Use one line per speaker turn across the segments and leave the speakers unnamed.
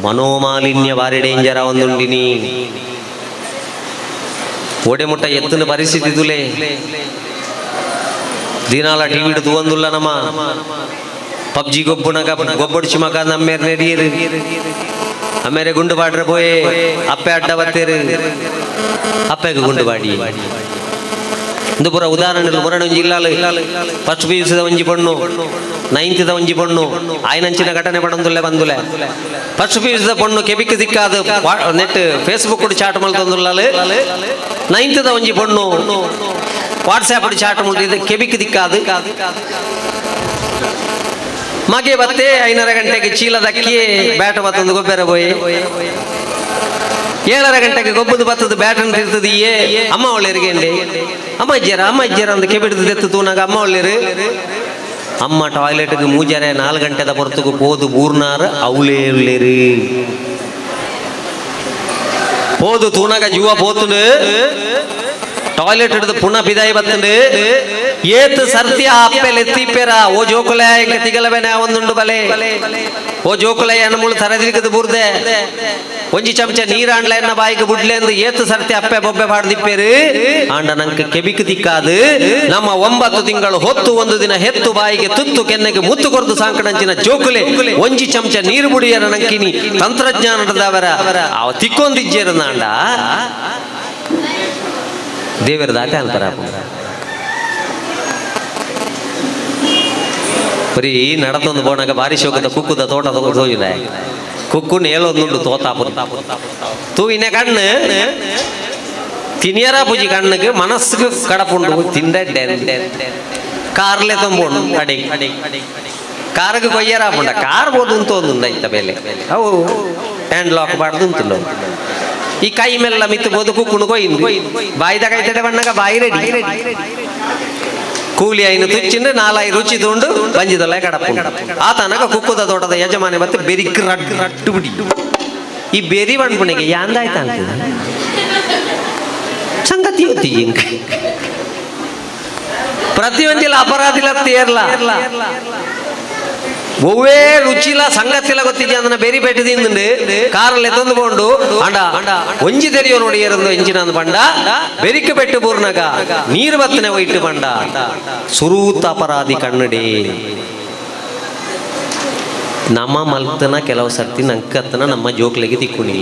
ಮನೋಮಾಲಿನ್ಯ ಬಾರಿ ಡೇಂಜರ್ ಒಂದುಂಡಿನಿ ಓಡೆ ಮುಟ್ಟ ಎತ್ತಿನ ಪರಿಸ್ಥಿತಿ ತುಲೆ ದಿನಾಲ ಟಿವಿ ತೂವೊಂದುಲ್ಲ ನಮ್ಮ ಪಬ್ಜಿ ಗೊಬ್ಬುನಗ ಗೊಬ್ಬಡಿಚಿ ಮಗ ನಮ್ಮೇರ್ ನೆರಿಯರು ಅಮ್ಮೇರೆ ಗುಂಡು ಬಾಡ್ರೆ ಪೋಯೆ ಅಪ್ಪೆ ಅಡ್ಡ ಬತ್ತೇರು ಅಪ್ಪೆಗೆ ಗುಂಡು ಬಾಡಿ ಇಂದು ಪೂರ ಉದಾಹರಣೆ ಮುರಣ ಒಂಜಿ ಇಲ್ಲಾಲು ಫಸ್ಟ್ ಪಿ ಯು ಸಿದ ಒಂಜಿ ಪೊಣ್ಣು ನೈನ್ತ್ದ ಒಂಜಿ ಪೊಣ್ಣು ಆಯ್ನಂಚಿನ ಘಟನೆ ಪಡೊಂದುಲ್ಲೆ ಬಂದುಲೆ ಫಸ್ಟ್ ಪಿ ಯು ಸಿದ ಪೊಣ್ಣು ಕೆಬಿಕ್ ದಿಕ್ಕಾದು ನೆಟ್ ಫೇಸ್ಬುಕ್ ಚಾಟ್ ಮಲ್ತೊಂದುಲ್ಲಾಲು ನೈನ್ತ್ದ ಒಂಜಿ ಪೊಣ್ಣು ವಾಟ್ಸ್ಆಪ್ ಚಾಟ್ ಮಲ್ತಿದ್ದ ಕೆಬಿಕ್ ದಿಕ್ಕಾದು ಮಗೆ ಬತ್ತೆ 5:30 ಗಂಟೆಗೆ ಚೀಲದಕ್ಕಿ ಬ್ಯಾಟ್ ಬತ್ತೊಂದು ಗೊಬ್ಬರ ಪೋಯಿ 7:30 ಗಂಟೆಗೆ ಗೊಬ್ಬದು ಬತ್ತದ ಬ್ಯಾಟನ್ ತಿರ್ತದ ಏ ಅಮ್ಮ ಒಳ್ಳೆರಿಗೆ ಅಮ್ಮ ಇಜ್ಜಾರ ಅಮ್ಮ ಇಜ್ಜಾರ ಅಂದ ಕೆಬಿಡ್ದು ದೆತ್ತು ತೂನಾಗ ಅಮ್ಮ ಒಳ್ಳೆರು ಅಮ್ಮ ಟಾಯ್ಲೆಟ್ಗೆ ಮೂಜಾರೆ 4 ಗಂಟೆದ ಹೊರತುಗು ಪೋದು ಬೂರ್ನಾರು ಅವಳೇ ಉಳ್ಳೇರು ಪೋದು ತೂನಾಗ ಜೀವ ಪೋತುಂಡು ಟಾಯ್ಲೆಟ್ ಹಿಡಿದು ಪುನಃ ಬಿದಾಯಿ ಬತ್ತುಂಡು ಏತ್ ಸರ್ತಿ ಅಪ್ಪೆಲ್ ಎತ್ತಿಪ್ಪೇರ ಓ ಜೋಕುಲೆ ಇಂಕ ತಿಗಲಬೇನೆ ಒಂದುಂಡು ಬಲೆ ಓ ಜೋಕುಲೆ ಎನ್ನ ತರದಿರಿಕದ ಬೂರ್ದೆ ಒಂಜಿ ಚಮಚ ನೀರಾಂಡ್ಲ ಎನ್ನ ಬಾಯಿಗೆ ಬುಡ್ಲೆ ಎಂದು ಏತ್ ಸರ್ತಿ ಅಪ್ಪೆ ಬೊಬ್ಬೆ ಪಾಡ್ದಿಪ್ಪೇರು ಆಂಡ ನಂಗೆ ಕೆಬಿಕ್ ದಿಕ್ಕಾದು ನಮ್ಮ 9 ತಿಂಗಳು ಹೊತ್ತು ಒಂದು ದಿನ ಹೆತ್ತು ಬಾಯಿಗೆ ತುತ್ತು ಕೆನ್ನೆಗೆ ಮುತ್ತು ಕೊರ್ದು ಸಾಂಕಡಂಚಿನ ಜೋಕುಲೆ ಒಂಜಿ ಚಮಚ ನೀರು ಬುಡಿಯರ ನಂಕಿನಿ ತಂತ್ರಜ್ಞಾನದವರ ಅವ ತಿಕ್ಕೊಂದಿಜ್ಜೇರ ನಾಂಡ ದೇವರ ದಾತೆ ಅಂತಾರ ಬರೀ ನಡತೊಂದು ಬೋಣಗ ಬಾರಿ ಶೋಕದ ಕುಕ್ಕುದ ತೋಟ ತೋಜಿದೆ ಕುಕ್ಕುನ್ ಏಳೊಂದುಂಡು ತೋತಾಪುರ ತೂವಿನ ಕಣ್ಣು ತಿನಿಯರ ಪೂಜಿ ಕಣ್ಣುಗೆ ಮನಸ್ಸಿಗೆ ಕಡಪುಂಡು ತಿಂದ ಕಾರ್ಲೆ ತುಂಬೋಣು ಅಡಿ ಕಾರ್ಗೆ ಕೊಯ್ಯರ ಪುಂಡ ಕಾರ್ ಬೋದು ಉಂಟು ಇತ್ತ ಮೇಲೆ ಅವು ಹ್ಯಾಂಡ್ ಲಾಕ್ ಬಾರ್ದು ಉಂಟು ಈ ಕೈ ಮೆಲ್ಲ ಮಿತ್ತು ಬೋದು ಕುಕ್ಕುನು ಕೊಯ್ದು ಬಾಯಿದ ಕೈ ತಡೆ ಬಣ್ಣಗ ಬಾಯಿ ರೆಡಿ ಕೂಲಿ ಐನು ತುಚ್ಚಿಂದು ನಾಲಾಯಿ ರುಚಿ ತುಂಡು ಬಂಜಿದೊಲ್ಲ ಕಡಪು ಆ ತನಕ ಕುಕ್ಕುದ ತೋಟದ ಯಜಮಾನಿ ಮತ್ತೆ ಬೆರಿಕ್ ರಡ್ಡು ರಡ್ಡು ಬಿಡಿ ಈ ಬೆರಿ ಬಣ್ಪುಣಿಗೆ ಯಾಂದಾಯ್ತ ಅಂತ ಸಂಗತಿ ಹೊತ್ತಿ ಇಂಕ ಪ್ರತಿಯೊಂದಿಲ್ಲ ಅಪರಾಧಿಲ ತೇರ್ಲ ಒವ್ವೇ ರುಚಿಲ ಸಂಗತಿಲ ಗೊತ್ತಿದ್ಯಾ ಅದನ್ನ ಬೇರಿ ಪೆಟ್ಟದಿಂದು ಕಾರಲ್ಲಿ ತಂದುಕೊಂಡು ಅಂಡ ಒಂಜಿ ತೆರಿಯೋ ನೋಡಿ ಏರಂದು ಇಂಜಿನ ಬಂಡ ಬೆರಿಕೆ ಪೆಟ್ಟು ಬೂರ್ನಗ ನೀರು ಬತ್ತನೆ ಒಯ್ಟು ಬಂಡ ಸುರೂತ ಅಪರಾಧಿ ಕನ್ನಡಿ ನಮ್ಮ ಮಲ್ತನ ಕೆಲವು ಸರ್ತಿ ನಂಕತ್ತನ ನಮ್ಮ ಜೋಕ್ಲೆಗೆ ತಿಕ್ಕುಣಿ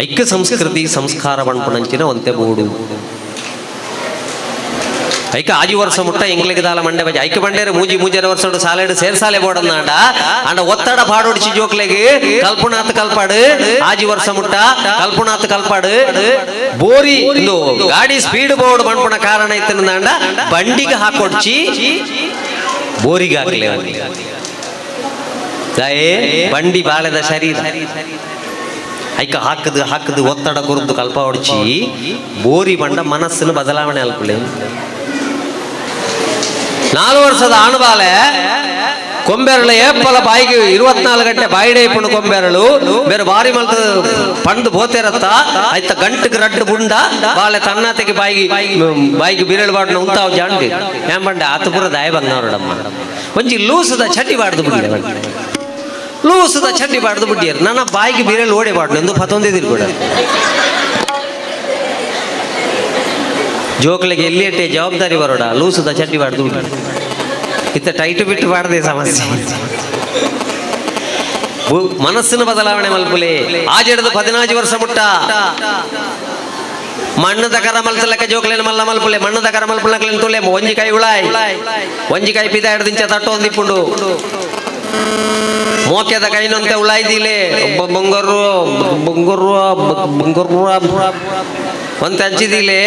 ಐಕ್ಯ ಸಂಸ್ಕೃತಿ ಸಂಸ್ಕಾರ ಬಣ್ಪುಣಂಚಿನ ಒಂತೆ ಬೋಡು ಐಕ ಆಜಿ ವರ್ಷ ಮುಟ್ಟ ಎಂಗ್ಲಿಗೆ ದಾಲ ಮಂಡೆ ಬಜೆ ಐಕ ಬಂಡೇರು ಮೂಜಿ ಮೂಜರ ವರ್ಷ ಸಾಲೆಡು ಸೇರ್ಸಾಲೆ ಬೋಡನ್ನಾಂಡ ಅಂಡ ಒತ್ತಡ ಪಾಡೋಡಿಸಿ ಜೋಕ್ಲೆಗೆ ಕಲ್ಪುಣಾತ್ ಕಲ್ಪಾಡು ಆಜಿ ವರ್ಷ ಮುಟ್ಟ ಕಲ್ಪುಣಾತ್ ಕಲ್ಪಾಡು ಬೋರಿ ಇಂದು ಗಾಡಿ ಸ್ಪೀಡ್ ಬೋರ್ಡ್ ಬಂಡ್ಪುಣ ಕಾರಣ ಇತ್ತಂಡ ಬಂಡಿಗೆ ಹಾಕೊಡ್ಚಿ ಬೋರಿಗೆ ಹಾಕ್ಲೆ ಬಂಡಿ ಬಾಳೆದ ಶರೀರ ಐಕ ಹಾಕದು ಹಾಕದು ಒತ್ತಡ ಕುರಿತು ಕಲ್ಪ ಹೊಡ್ಚಿ ಬೋರಿ ಬಂಡ ಮನಸ್ಸನ್ನು ಬದಲಾವಣೆ ಅಲ್ಪಳೆ 4 ವರ್ಷದ ಆಣುಬಾಲೆ ಕೊಂಬೆರಳು ಏಪಲ ಬಾಯಿಗೆ 24 ಗಂಟೆ ಬಾಯಿಡೆ ಪುಂಡು ಕೊಂಬೆರಳು ಬೇರೆ ಬಾರಿ ಮಲ್ತ ಪಂಡು ಬೋತೆರತ್ತ ಆಯ್ತ ಗಂಟಕ್ಕೆ ರಡ್ಡು ಬುಂಡ ಬಾಳೆ ತನ್ನತೆಗೆ ಬಾಯಿಗೆ ಬಾಯಿಗೆ ಬಿರಳು ಬಾಡ್ನ ಉಂತಾವ್ ಜಾಂಡಿ ಏನ್ ಬಂಡೆ ಆತಪುರ ದಾಯ ಬಂದವರಡಮ್ಮ ಒಂಜಿ ಲೂಸದ ಚಟಿ ಬಾಡ್ದು ಬಿಡ್ಲೆ ಲೂಸದ ಚಡ್ಡಿ ಬಾಡ್ದು ಬಿಟ್ಟಿಯರು ನನ್ನ ಬಾಯಿಗೆ ಬಿರಳು ಓಡೆ ಬಾಡ್ನು ಎಂದು ಪತ್ತೊಂದಿದ್ರು ಕೂಡ ಜೋಕ್ಲಿಗೆ ಎಲ್ಲಿ ಜವಾಬ್ದಾರಿ ಬರೋಡ ಲೂಸದ ಚಡ್ಡಿ ಬಾಡ್ದು ಇತ್ತ ಟೈಟು ಬಿಟ್ಟು ಬಾಡದೆ ಸಮಸ್ಯೆ ಮನಸ್ಸಿನ ಬದಲಾವಣೆ ಮಲ್ಪುಲೆ ಆಜೆಡ್ದು 14 ವರ್ಷ ಮುಟ್ಟ ಮಣ್ಣದ ಕರ ಮಲ್ತಲಕ್ಕ ಜೋಕ್ಲೇನ ಮಲ್ಲ ಮಲ್ಪುಲೆ ಮಣ್ಣದ ಕರ ಮಲ್ಪುಲಕ್ಲೇನ ತುಲೆ ಒಂಜಿ ಕೈ ಉಳಾಯ್ ಒಂಜಿ ಕೈ ಪಿದ ಹಿಡ್ದಿಂಚ ತಟ್ಟು ಒಂದಿಪ್ಪುಂಡು ಮೋಕೆದ ಕೈನಂತೆ ಉಳಾಯ್ದಿಲೆ ಬೊಂಗರು ಬೊಂಗರು ಬೊಂಗರು ಒಂತ ಹಂಚಿದಿಲೆ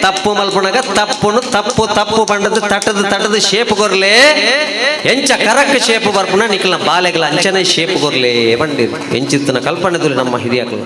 ತಪ್ಪು ಮಲ್ಪುಣಗ ತಪ್ಪುನು ತಪ್ಪು ತಪ್ಪು ಬಂಡದು ತಟ್ಟದು ತಟ್ಟದು ಶೇಪ್ ಕೊರ್ಲೆ ಎಂಚ ಕರಕ್ ಶೇಪ್ ಬರ್ಪುಣ ನಿಕ್ಲ ಬಾಲೆಗಳ ಅಂಚನೆ ಶೇಪ್ ಕೊರ್ಲೆ ಬಂಡಿರು ಎಂಚಿತ್ತನ ಕಲ್ಪನೆ ನಮ್ಮ ಹಿರಿಯಾಕಲು.